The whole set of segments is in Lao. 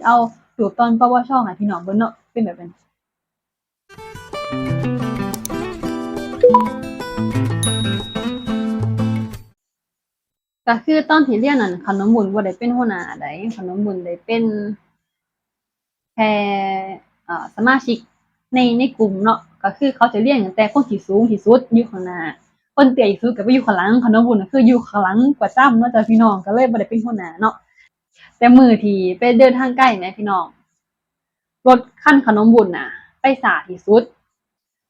ເອົາຮູບຕອນ ປວຊ ໃຫ້ພີ່ນ້ອງເບິ່ງເນາະ ເປັນແບບນັ້ນ. ກະຄືຕອນທີ່ຮຽນນັ້ນ ຂະໜົມບຸນບໍ່ໄດ້ເປັນຫົວໜ້າໃດ, ຂະໜົມບຸນໄດ້ເປັນແຄ່ ເອີ ສະມາຊິກໃນ ໃນກຸ່ມເນາະ, ກະຄືເຂົາຈະລຽງຕັ້ງແຕ່ຄົນທີ່ສູງທີ່ສຸດຢູ່ຂ້າງໜ້າ, ຄົນເຕ້ຍທີ່ສຸດກະໄປຢູ່ຂ້າງຫຼັງ, ຂະໜົມບຸນກະຄືຢູ່ຂ້າງຫຼັງປະຈຳເນາະເຈົ້າພີ່ນ້ອງ, ກະເລີຍບໍ່ໄດ້ເປັນຫົວໜ້າເນາະ. ແຕ່ມື້ທີ່ໄປເດີນທາງໄກແໝ່ພີ່ນ້ອງ, ລົດຄັນຂະໜົມບຸນນະໄປຊ້າທີ່ສຸດ,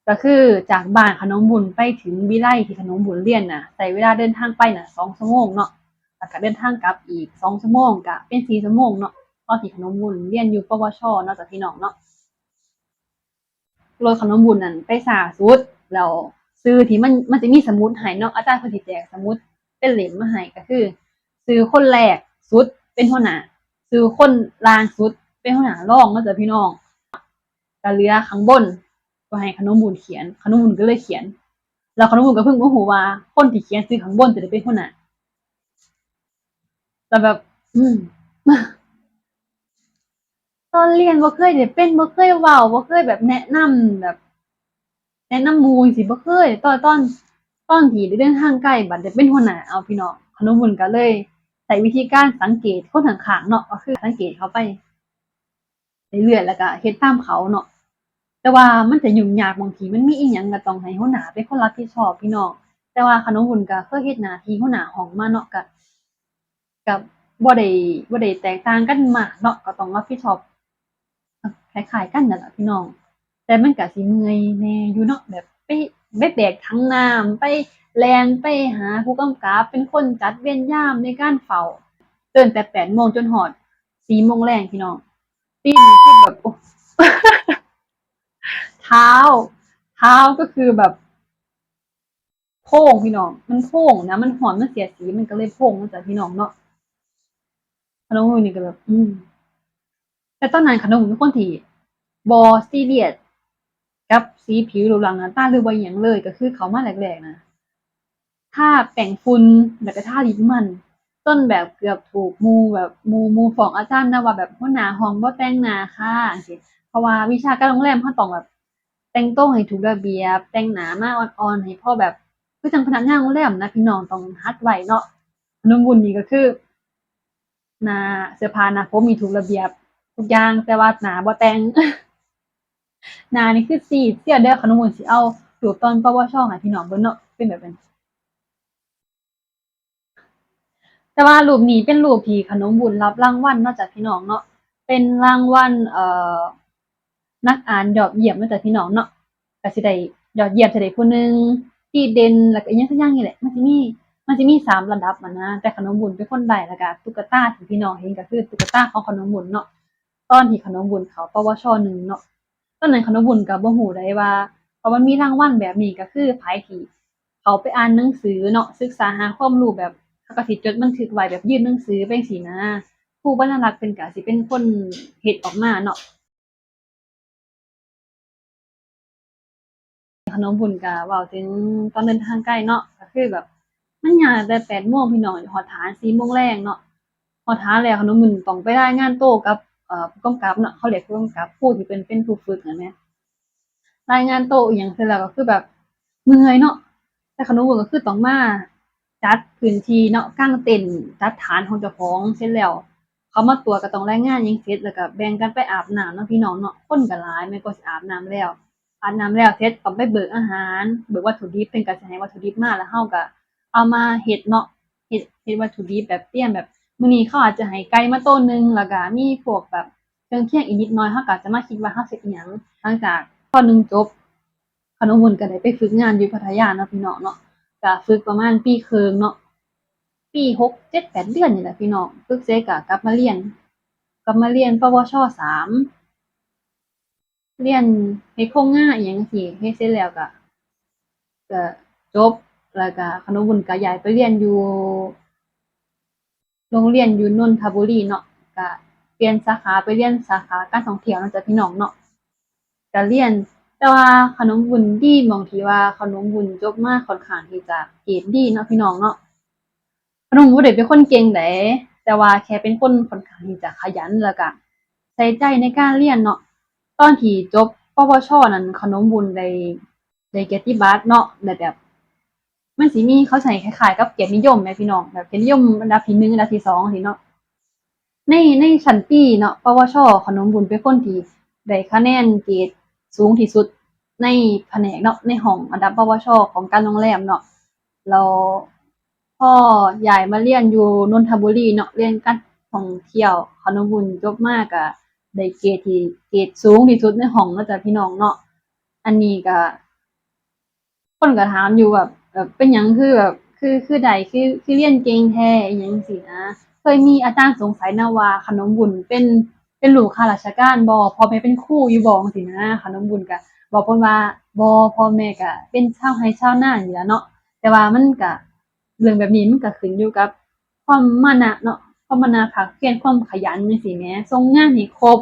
ກະຄືຈາກບ້ານຂະໜົມບຸນໄປເຖິງວິໄລທີ່ຂະໜົມບຸນຮຽນນະ ໃຊ້ເວລາເດີນທາງໄປນະສອງຊົ່ວໂມງເນາະ, ແລ້ວກະເດີນທາງກັບອີກສອງຊົ່ວໂມງ, ກະເປັນສີ່ຊົ່ວໂມງເນາະ, ຕອນທີ່ຂະໜົມບຸນຮຽນຢູ່ ປວຊ ເນາະເຈົ້າພີ່ນ້ອງເນາະ. ລົດຂະໜົມບຸນນັ້ນໄປຊ້າສຸດ, ແລ້ວຊື່ທີ່ມັນ ມັນຈະມີສະໝຸດໃຫ້ເນາະ, ອາຈານເພິ່ນຊິແຈກສະໝຸດເປັນເຫຼັ້ມມາໃຫ້, ກະຄືຊື່ຄົນແລກສຸດເປັນຫົວໜ້າ, ຊື່ຄົນລ່າງສຸດເປັນຫົວໜ້າຮອງເນາະເຈົ້າພີ່ນ້ອງ. ກະເຫຼືອຂ້າງບົນກໍໃຫ້ຂະໜົມບຸນຂຽນ, ຂະໜົມບຸນກໍເລີຍຂຽນ, ແລ້ວຂະໜົມບຸນກໍເພິ່ງມາຮູ້ວ່າຄົນທີ່ຂຽນຊື່ຂ້າງບົນຈະໄດ້ເປັນຫົວໜ້າ. ແລ້ວແບບ ອືມ ຕອນຮຽນບໍ່ເຄີຍໄດ້ເປັນ, ບໍ່ເຄີຍເວົ້າ, ບໍ່ເຄີຍແບບແນະນຳ ແບບແນະນຳໝູ່ຈັ່ງຊີ້ ບໍ່ເຄີຍ. ຕອນ ຕອນ ຕອນທີ່ໄດ້ເດີນທາງໄກ ບັດໄດ້ເປັນຫົວໜ້າ ເອົາ ພີ່ນ້ອງ, ຂະໜົມບຸນກໍເລີຍໃຊ້ວິທີການສັງເກດຄົນຂ້າງໆເນາະ, ກໍຄືສັງເກດເຂົາໄປ ເລື້ອຍໆ ແລ້ວກະເຮັດຕາມເຂົາເນາະ. ແຕ່ວ່າມັນຈະຫຍຸ້ງຍາກ ບາງທີມັນມີອີ່ຫຍັງກະຕ້ອງໃຫ້ຫົວໜ້າເປັນຄົນຮັບຜິດຊອບພີ່ນ້ອງ. ແຕ່ວ່າຂະໜົມບຸນກະເຄີຍເຮັດໜ້າທີ່ຫົວໜ້າຫ້ອງມາເນາະ, ກະ ກະບໍ່ໄດ້ ບໍ່ໄດ້ແຕກຕ່າງກັນມາກເນາະ, ກະຕ້ອງຮັບຜິດຊອບຄ້າຍໆກັນນັ້ນລະພີ່ນ້ອງ. ແຕ່ມັນກະຊິເມື່ອຍແດ່ຢູ່ເນາະ, ແບບໄປ ໄປແບກຖັງນ້ຳ, ໄປແລ່ນໄປຫາຜູ້ກຳກັບ, ເປັນຄົນຈັດເວນຍາມໃນການເຝົ້າ, ເລີ່ມແຕ່ແປດໂມງຈົນຮອດ ສີ່ໂມງແລງພີ່ນ້ອງ. ຕີນຄືແບບ ໂອ້ ເທົ້າ ເທົ້າກໍຄືແບບໂພງພີ່ນ້ອງ, ມັນໂພງນະ, ມັນຮ້ອນ ມັນເສຍສີ, ມັນກໍເລີຍໂພງເນາະຈ້ະພີ່ນ້ອງເນາະ. ຂະໜົມບຸນນີ້ກໍແບບ ອືມ ແຕ່ຕອນນັ້ນຂະໜົມບຸນເປັນຄົນທີ່ບໍ່ຊີຣຽສກັບສີຜິວ ຮູບຮ່າງໜ້າຕາ ຫຼືວ່າອີ່ຫຍັງເລີຍ, ກໍຄືເຂົ້າມາແລກໆນະ ທາແປ້ງຝຸ່ນ ແລ້ວກໍທາລິບມັນ ຈົນແບບເກືອບຖືກໝູ່ ແບບໝູ່ ໝູ່ຟ້ອງອາຈານນະ ວ່າແບບຫົວໜ້າຫ້ອງບໍ່ແຕ່ງໜ້າຄ່ະ ຈັ່ງຊີ້. ເພາະວ່າວິຊາການໂຮງແຮມເຮົາຕ້ອງແບບແຕ່ງໂຕໃຫ້ຖືກລະບຽບ, ແຕ່ງໜ້າມາອ່ອນໆ ໃຫ້ພໍແບບ ຄືຈັ່ງພະນັກງານໂຮງແຮມນະພີ່ນ້ອງ, ຕ້ອງຫັດໄວ້ເນາະ. ຂະໜົມບຸນນີ້ກໍຄື ໜ້າ ເສື້ອຜ້າໜ້າຜົມນີ້ຖືກລະບຽບທຸກຢ່າງ, ແຕ່ວ່າໜ້າບໍ່ແຕ່ງ. ໜ້ານີ້ຄືຊີດເສຍເດີ້. ຂະໜົມບຸນຊິເອົາຮູບຕອນ ປວຊ ໃຫ້ພີ່ນ້ອງເບິ່ງເນາະ, ເປັນແບບນັ້ນ. ແຕ່ວ່າຮູບນີ້ເປັນຮູບທີ່ຂະໜົມບຸນຮັບລາງວັນເນາະຈ້ະພີ່ນ້ອງເນາະ, ເປັນລາງວັນ ເອີ ນັກອ່ານຍອດຢ້ຽມເນາະຈ້ະພີ່ນ້ອງເນາະ. ກະຊິໄດ້ຍອດຢ້ຽມ ຊິໄດ້ຜູ້ໜຶ່ງ ດີເດັ່ນ ແລ້ວກະອີ່ຫຍັງສັກຢ່າງນີ້ແຫຼະ. ມັນຊິມີ ມັນຊິມີສາມລະດັບຫັ້ນນະ, ແຕ່ຂະໜົມບຸນເປັນຄົນໄດ້. ແລ້ວກະຕຸກກະຕາທີ່ພີ່ນ້ອງເຫັນກໍຄືຕຸກກະຕາຂອງຂະໜົມບຸນເນາະ, ຕອນທີ່ຂະໜົມບຸນເຂົ້າ ປວຊ ໜຶ່ງເນາະ. ຕອນນັ້ນຂະໜົມບຸນກໍບໍ່ຮູ້ໃດວ່າ ເພາະມັນມີລາງວັນແບບນີ້ ກໍຄືໃຜທີ່ເຂົ້າໄປອ່ານໜັງສືເນາະ, ສຶກສາຫາຄວາມຮູ້ ແບບເຂົາກໍຊິຈົດບັນທຶກໄວ້ ແບບຍື່ນໜັງສືໄປຈັ່ງຊີ້ນະ. ຄູບັນນະລັກເພິ່ນກໍຊິເປັນຄົນເຮັດອອກມາເນາະ. ຂະໜົມບຸນກະເວົ້າເຖິງຕອນເດີນທາງໄກເນາະ, ກະຄືແບບມັນຍ່າງແຕ່ແປດໂມງພີ່ນ້ອງ ຮອດຖານສີ່ໂມງແລງເນາະ. ຮອດຖານແລ້ວຂະໜົມບຸນຕ້ອງໄປລາຍງານໂຕກັບ ເອີ ຜູ້ກຳກັບເນາະ, ເຂົາຮຽກຜູ້ກຳກັບ ຄູທີ່ເພິ່ນເປັນຜູ້ຝຶກຫັ້ນແຫຼະ. ລາຍງານໂຕອີ່ຫຍັງເສັດແລ້ວກໍຄືແບບເມື່ອຍເນາະ, ແຕ່ຂະໜົມບຸນກໍຄືຕ້ອງມາຈັດພື້ນທີ່ເນາະ, ກາງເຕັນ ຈັດຖານຂອງເຈົ້າຂອງ. ເສັດແລ້ວເຂົາມາກວດກໍຕ້ອງລາຍງານຫຍັງເສັດ ແລ້ວກໍແບ່ງກັນໄປອາບນ້ຳເນາະພີ່ນ້ອງເນາະ. ຄົນກໍຫຼາຍ ແມ່ນກວ່າຊິອາບນ້ຳແລ້ວ ອາບນ້ຳແລ້ວເສັດ ຕ້ອງໄປເບີກອາຫານ ເບີກວັດຖຸດິບ, ເພິ່ນກໍຊິໃຫ້ວັດຖຸດິບມາ ແລ້ວເຮົາກໍເອົາມາເຮັດເນາະ, ເຮັດ ເຮັດວັດຖຸດິບ ແບບຕຽມ ແບບມື້ນີ້ເຂົາອາດຈະໃຫ້ໄກ່ມາໂຕໜຶ່ງ ແລ້ວກໍມີພວກແບບເຄື່ອງຄຽງອີກນິດໜ້ອຍ, ເຮົາກໍອາດຈະມາຄິດວ່າເຮົາເຮັດອີ່ຫຍັງ. ຫຼັງຈາກ ຕອນໜຶ່ງຈົບ ຂະໜົມບຸນກໍໄດ້ໄປຝຶກງານຢູ່ພັດທະຍາເນາະພີ່ນ້ອງເນາະ, ກໍຝຶກປະມານປີເຄິ່ງເນາະ, ປີຫົກ ເຈັດ ແປດເດືອນນີ້ແຫຼະພີ່ນ້ອງ. ຝຶກເສັດກໍກັບມາຮຽນ ກັບມາຮຽນ ປວຊ ສາມ ຮຽນເຮັດໂຄງງານອີ່ຫຍັງຈັ່ງຊີ້. ເຮັດເສັດແລ້ວກໍ ກໍຈົບ, ແລ້ວກໍຂະໜົມບຸນກໍຍ້າຍໄປຮຽນຢູ່ໂຮງຮຽນຢູ່ນົນທະບູລີເນາະ, ກໍປ່ຽນສາຂາໄປຮຽນສາຂາການທ່ອງທ່ຽວເນາະຈ້ະພີ່ນ້ອງເນາະ. ກະຮຽນ ແຕ່ວ່າຂະໜົມບຸນດີໝ່ອງທີ່ວ່າຂະໜົມບຸນຈົບມາຂ້ອນຂ້າງທີ່ຈະເກຣດດີເນາະພີ່ນ້ອງເນາະ. ຂະໜົມບຸນບໍ່ໄດ້ເປັນຄົນເກັ່ງໃດ, ແຕ່ວ່າແຄ່ເປັນຄົນຂ້ອນຂ້າງທີ່ຈະຂະຫຍັນ ແລ້ວກະ ໃສ່ໃຈໃນການຮຽນເນາະ. ຕອນທີ່ຈົບ ປວສ ນັ້ນ ຂະໜົມບຸນໄດ້ ໄດ້ກຽດຕິບັດເນາະ ໄດ້ແບບ ມັນຊິມີ ເຂົາໃຫ້ຄ້າຍໆກັບກຽດນິຍົມແໝ່ພີ່ນ້ອງ ແບບກຽດນິຍົມອັນດັບທີໜຶ່ງ ອັນດັບທີສອງ ຊີ້ເນາະ. ໃນ ໃນຊັ້ນປີເນາະ ປວສ ຂະໜົມບຸນເປັນຄົນທີ່ໄດ້ຄະແນນເກຣດສູງທີ່ສຸດໃນພະແນກເນາະ ໃນຫ້ອງອັນດັບ ປວສ ຂອງການໂຮງແຮມເນາະ. ແລ້ວພໍຍ້າຍມາຮຽນຢູ່ນົນທະບູລີເນາະ ຮຽນການທ່ອງທ່ຽວ ຂະໜົມບຸນຈົບມາກະໄດ້ເກຣດທີ່ ເກຣດສູງທີ່ສຸດໃນຫ້ອງເນາະຈ້ະພີ່ນ້ອງເນາະ. ອັນນີ້ກະ ຄົນກໍຖາມຢູ່ວ່າ ແບບເປັນຫຍັງຄືແບບ ຄື ຄືໄດ້ ຄື ຄືຮຽນເກັ່ງແທ້ ອີ່ຫຍັງຈັ່ງຊີ້ນະ. ເຄີຍມີອາຈານສົງໄສນຳວ່າຂະໜົມບຸນເປັນ ເປັນລູກຂ້າລາຊະການບໍ່ ພໍ່ແມ່ເປັນຄູຢູ່ບໍ່ ຈັ່ງຊີ້ນະ. ຂະໜົມບຸນກໍບອກເພິ່ນວ່າ ບໍ່ ພໍ່ແມ່ກໍເປັນຊາວໄຮ່ຊາວນານີ້ລະເນາະ. ແຕ່ວ່າມັນກໍ ເລື່ອງແບບນີ້ມັນກໍຂຶ້ນຢູ່ກັບຄວາມມານະເນາະ ຄວາມມານະພາກພຽນ ຄວາມຂະຫຍັນຈັ່ງຊີ້ແໝ່. ສົ່ງງານໃຫ້ຄົບ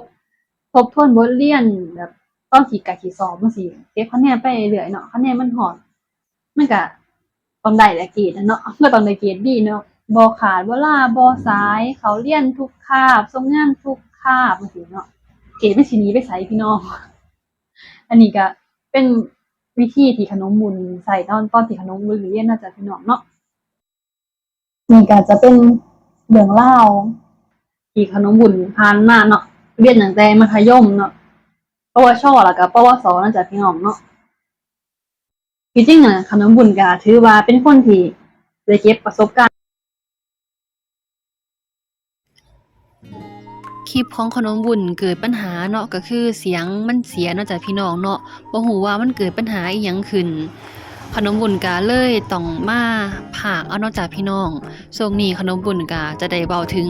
ທົບທວນບົດຮຽນແບບຕອນທີ່ໃກ້ຊິສອບຈັ່ງຊີ້ ເກັບຄະແນນໄປເລື້ອຍເນາະ ຄະແນນມັນຮອດ ມັນກະຕ້ອງໄດ້ແຫຼະເກຣດນະເນາະ ກໍຕ້ອງໄດ້ເກຣດດີເນາະ ບໍ່ຂາດບໍ່ລາບໍ່ສາຍ ເຂົ້າຮຽນທຸກຄາບ ສົ່ງງານທຸກຄາບຈັ່ງຊີ້ເນາະ ເກຣດມັນຊິໜີໄປໃສພີ່ນ້ອງ. ອັນນີ້ກະເປັນວິທີທີ່ຂະໜົມບຸນໃຊ້ຕອນ ຕອນທີ່ຂະໜົມບຸນຮຽນນະຈ້ະພີ່ນ້ອງເນາະ. ນີ້ກໍຈະເປັນເລື່ອງລາວທີ່ຂະໜົມບຸນຜ່ານມາເນາະ ຮຽນຕັ້ງແຕ່ມັດທະຍົມເນາະ ປວສ ແລ້ວກໍ ປວສ ນະຈ້ະພີ່ນ້ອງເນາະ. ທີ່ຈິງນະ ຂະໜົມບຸນກໍຖືວ່າເປັນຄົນທີ່ໄດ້ເກັບປະສົບການ ຄລິບຂອງຂະໜົມບຸນເກີດບັນຫາເນາະ ກໍຄືສຽງມັນເສຍເນາະຈ້ະພີ່ນ້ອງເນາະ ບໍ່ຮູ້ວ່າມັນເກີດບັນຫາອີ່ຫຍັງຂຶ້ນ ຂະໜົມບຸນກະເລີຍຕ້ອງມາພາກເອົາເນາະຈ້ະພີ່ນ້ອງ. ຊ່ວງນີ້ຂະໜົມບຸນກະຈະໄດ້ເວົ້າເຖິງ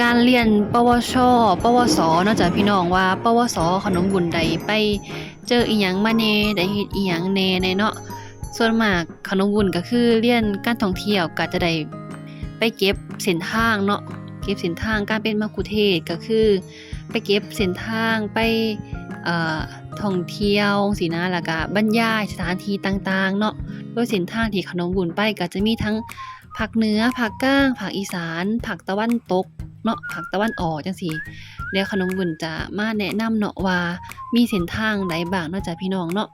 ການຮຽນ ປວຊ ປວສ ເນາະຈ້ະພີ່ນ້ອງ ວ່າ ປວສ ຂະໜົມບຸນໄດ້ໄປເຈີອີ່ຫຍັງມາແດ່ ໄດ້ເຮັດອີ່ຫຍັງແດ່ແນ່ເນາະ. ສ່ວນມາກຂະໜົມບຸນກໍຄືຮຽນການທ່ອງທ່ຽວ ກໍຈະໄດ້ໄປເກັບເສັ້ນທາງເນາະ ເກັບເສັ້ນທາງ ການເປັນມະຄຸເທດກໍຄືໄປເກັບເສັ້ນທາງ ໄປ ເອີ ທ່ອງທ່ຽວຊີ້ນະ ແລ້ວກະບັນຍາຍສະຖານທີ່ຕ່າງໆເນາະ ໂດຍເສັ້ນທາງທີ່ຂະໜົມບຸນໄປກໍຈະມີທັງພາກເໜືອ ພາກກາງ ພາກອີສານ ພາກຕາເວັນຕົກເນາະ ພາກຕາເວັນອອກຈັ່ງຊີ້. ແລ້ວຂະໜົມບຸນຈະມາແນະນຳເນາະວ່າມີເສັ້ນທາງໃດບ້າງເນາະຈ້ະພີ່ນ້ອງເນາະ.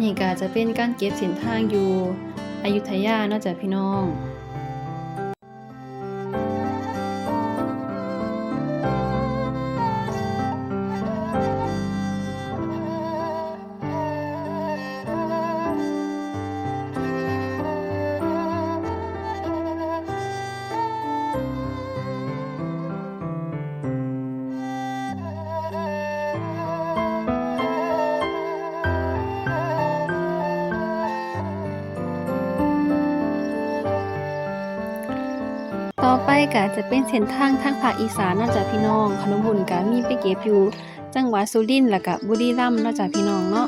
ນີ້ກໍຈະເປັນການເກັບເສັ້ນທາງຢູ່ອະຍຸດທະຍາເນາະຈ້ະພີ່ນ້ອງ. ຕໍ່ໄປກໍຈະເປັນເສັ້ນທາງທາງພາກອີສານເນາະຈ້ະພີ່ນ້ອງ. ຂະໜົມບຸນກໍມີໄປເກັບຢູ່ຈັງຫວັດສຸລິນ ແລ້ວກໍບຸລີລັມເນາະຈ້ະພີ່ນ້ອງເນາະ.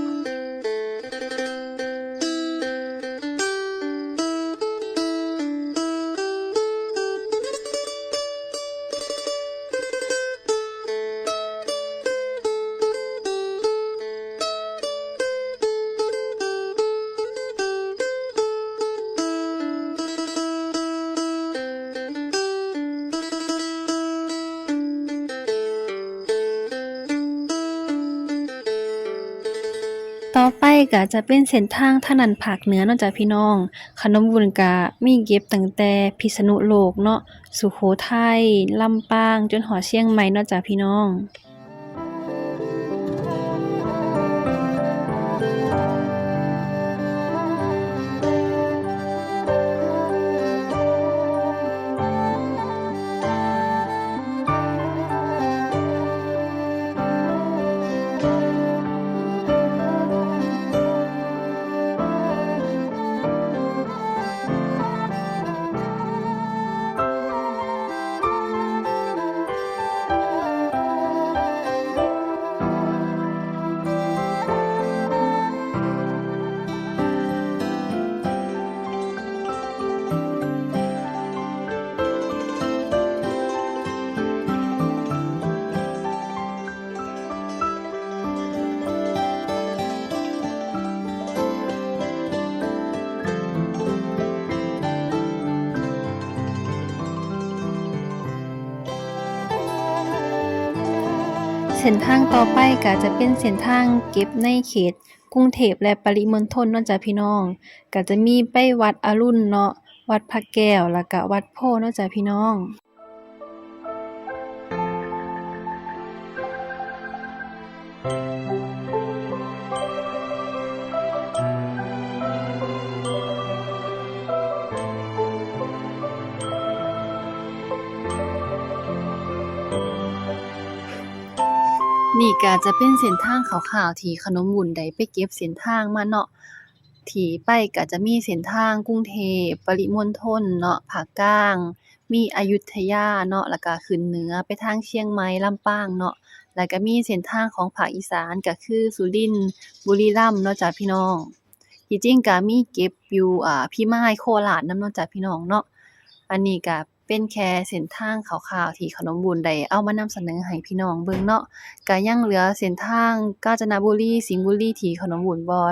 ຕໍ່ໄປກໍຈະເປັນເສັ້ນທາງທາງດ້ານພາກເໜືອເນາະຈ້ະພີ່ນ້ອງ. ຂະໜົມບຸນກະມີເກັບຕັ້ງແຕ່ພິດສະນຸໂລກເນາະ ສຸໂຂໄທ, ລຳປາງ ຈົນຮອດຊຽງໃໝ່ເນາະຈ້ະພີ່ນ້ອງ. ເ ເສັ້ນທາງຕໍ່ໄປກໍຈະເປັນເສັ້ນທາງເກັບໃນເຂດກຸງເທບ ແລະ ປະລິມົນທົນເນາະຈ້າພີ່ນ້ອງ, ກໍຈະມີໄປວັດອະລຸນເນາະ, ວັດພະແກ້ວ ແລ້ວກໍວັດໂພເນາະຈ້າພີ່ນ້ອງ. ນີ້ກະຈະເປັນເສັ້ນທາງຄ່າວໆ ທີ່ຂະໜົມບຸນໄດ້ໄປເກັບເສັ້ນທາງມາເນາະ, ທີ່ໄປກະຈະມີເສັ້ນທາງກຸງເທບ, ປະລິມົນທົນເນາະ, ພາກກາງ, ມີອະຍຸດທະຍາເນາະ, ແລ້ວກະຂຶ້ນເໜືອໄປທາງຊຽງໃໝ່, ລຳປາງເນາະ, ແລ້ວກະມີເສັ້ນທາງຂອງພາກອີສານ ກະຄືສຸລິນ, ບຸລີລຳເນາະຈ້າພີ່ນ້ອງ. ທີ່ຈິງກະມີເກັບຢູ່ ອາ ພິມາຍ ໂຄລາດນຳເນາະຈ້າພີ່ນ້ອງເນາະ. ອັນນີ້ກະເປັນແຄ່ເສັ້ນທາງຄ່າວໆ ທີ່ຂະໜົມບຸນໄດ້ເອົາມານຳສະເໜີໃຫ້ພີ່ນ້ອງເບິ່ງເນາະ. ກະຍັງເຫຼືອເສັ້ນທາງການຈະນະບູລີ, ສິງບູລີ ທີ່ຂະໜົມບຸນບໍ່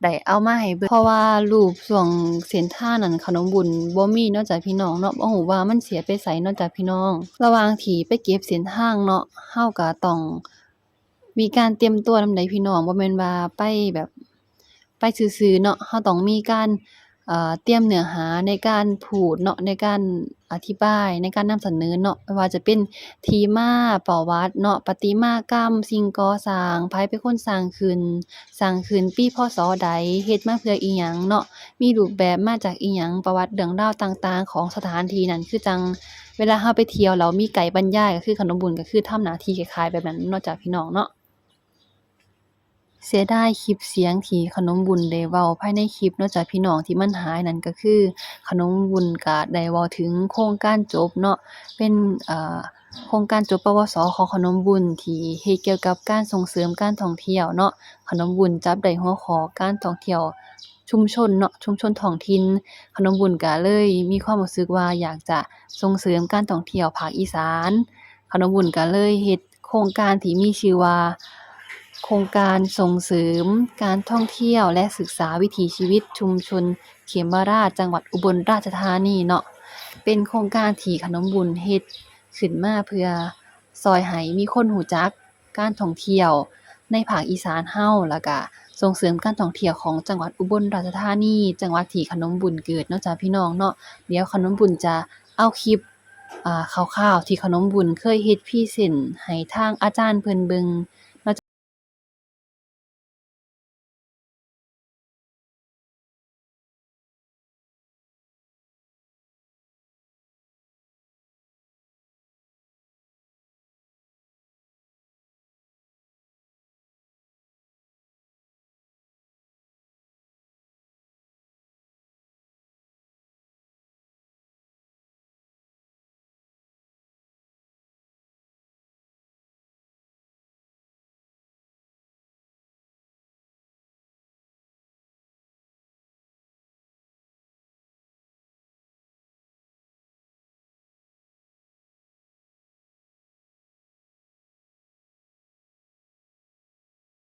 ໄດ້ເອົາມາໃຫ້ເບິ່ງ ເພາະວ່າຮູບຊ່ວງເສັ້ນທາງນັ້ນ ຂະໜົມບຸນບໍ່ມີເນາະຈ້າພີ່ນ້ອງເນາະ, ບໍ່ຮູ້ວ່າມັນເສຍໄປໃສເນາະຈ້າພີ່ນ້ອງ. ລະຫວ່າງທີ່ໄປເກັບເສັ້ນທາງເນາະ ເຮົາກະຕ້ອງ ມີການຕຽມຕົວນຳໃດ໋ພີ່ນ້ອງ, ບໍ່ແມ່ນວ່າໄປແບບ ໄປຊື່ໆເນາະ, ເຮົາຕ້ອງມີການ ເອີ ຕຽມເນື້ອຫາໃນການພູດເນາະ, ໃນການອະທິບາຍ, ໃນການນຳສະເໜີເນາະ, ບໍ່ວ່າຈະເປັນທີ່ມາ, ປະຫວັດເນາະ, ປະຕິມາກຳ, ສິ່ງກໍ່ສ້າງ, ໃຜເປັນຄົນສ້າງຂຶ້ນ, ສ້າງຂຶ້ນປີ ພ.ສ. ໃດ, ເຮັດມາເພື່ອອີ່ຫຍັງເນາະ, ມີຮູບແບບມາຈາກອີ່ຫຍັງ, ປະຫວັດເລື່ອງລາວຕ່າງໆຂອງສະຖານທີ່ນັ້ນ ຄືຈັ່ງ ເວລາເຮົາໄປທ່ຽວແລ້ວມີໄກບັນຍາຍ ກໍຄືຂະໜົມບຸນກໍຄືທຳໜ້າທີ່ຄ້າຍໆແບບນັ້ນເນາະຈ້າພີ່ນ້ອງເນາະ. ເສຍດາຍຄລິບສຽງທີ່ຂະໜົມບຸນໄດ້ເວົ້າພາຍໃນຄລິບເນາະຈ້າພີ່ນ້ອງ ທີ່ມັນຫາຍນັ້ນກໍຄື ຂະໜົມບຸນກໍໄດ້ເວົ້າເຖິງໂຄງການຈົບເນາະ ເປັນ ເອີ ໂຄງການຈົບ ປວສ ຂອງຂະໜົມບຸນ ທີ່ເຮັດກ່ຽວກັບການສົ່ງເສີມການທ່ອງທ່ຽວເນາະ. ຂະໜົມບຸນຈັບໄດ້ຫົວຂໍ້ການທ່ອງທ່ຽວ ຊຸມຊົນເນາະ ຊຸມຊົນທ້ອງຖິ່ນ, ຂະໜົມບຸນກະເລີຍມີຄວາມຮູ້ສຶກວ່າຢາກຈະສົ່ງເສີມການທ່ອງທ່ຽວພາກອີສານ. ຂະໜົມບຸນກະເລີຍເຮັດໂຄງການທີ່ມີຊື່ວ່າ ໂຄງການສົ່ງເສີມການທ່ອງທ່ຽວ ແລະ ສຶກສາວິຖີຊີວິດຊຸມຊົນເຂມມະລາດ ຈັງຫວັດອຸບົນລາຊະທານີເນາະ. ເປັນໂຄງການທີ່ຂະໜົມບຸນເຮັດຂຶ້ນມາເພື່ອຊ່ອຍໃຫ້ມີຄົນຮູ້ຈັກ ການທ່ອງທ່ຽວໃນພາກອີສານເຮົາ ແລ້ວກະສົ່ງເສີມການທ່ອງທ່ຽວຂອງຈັງຫວັດອຸບົນລາຊະທານີ ຈັງຫວັດທີ່ຂະໜົມບຸນເກີດເນາະຈ້າພີ່ນ້ອງເນາະ. ດຽວຂະໜົມບຸນຈະເອົາຄລິບ ອາ ຄ່າວໆ ທີ່ຂະໜົມບຸນເຄີຍເຮັດພຣີເຊັນໃຫ້ທາງອາຈານເພິ່ນເບິ່ງເນາະ.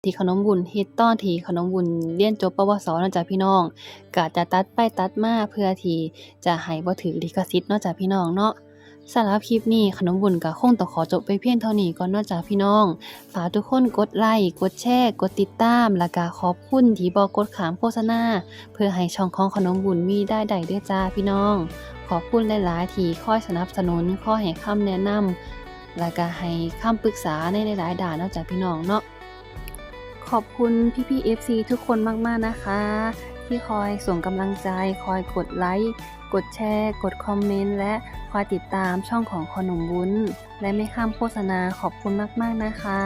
ທີ່ຂະໜົມບຸນເຮັດຕອນທີ່ຂະໜົມບຸນຮຽນຈົບ ປວສ ເນາະຈ້າພີ່ນ້ອງ, ກະຈະຕັດໄປຕັດມາເພື່ອທີ່ຈະໃຫ້ບໍ່ຖືກລິຂະສິດເນາະຈ້າພີ່ນ້ອງເນາະ. ສຳລັບຄລິບນີ້ ຂະໜົມບຸນກະຄົງຕ້ອງຂໍຈົບໄປພຽງເທົ່ານີ້ກ່ອນເນາະຈ້າພີ່ນ້ອງ. ຝາກທຸກຄົນກົດໄລ, ກົດແຊ, ກົດຕິດຕາມ ແລ້ວກະຂອບຄຸນທີ່ບໍ່ກົດຂ້າມໂຄສະນາ ເພື່ອໃຫ້ຊ່ອງຂອງຂະໜົມບຸນມີລາຍໄດ້ເດີຈ້າພີ່ນ້ອງ. ຂອບຄຸນຫຼາຍໆທີ່ຄອຍສະໜັບສະໜູນ, ຄອຍໃຫ້ຄຳແນະນຳ ແລ້ວກະໃຫ້ຄຳປຶກສາໃນຫຼາຍໆດ້ານເນາະຈ້າພີ່ນ້ອງເນາະ. ຂອບຄຸນພີ່ໆ ເອັຟຊີ ທຸກຄົນມາກໆນະຄະ ທີ່ຄອຍສົ່ງກຳລັງໃຈ, ຄອຍກົດໄລ, ກົດແຊ, ກົດຄອມເມັນ ແລະ ຄອຍຕິດຕາມຊ່ອງຂອງຂະໜົມບຸນ ແລະ ແມ່ຄຳໂຄສະນາ. ຂອບຄຸນມາກໆນະຄະ.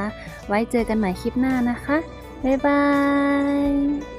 ໄວ້ເຈີກັນໃໝ່ຄລິບໜ້ານະຄະ. ບາຍບາຍ.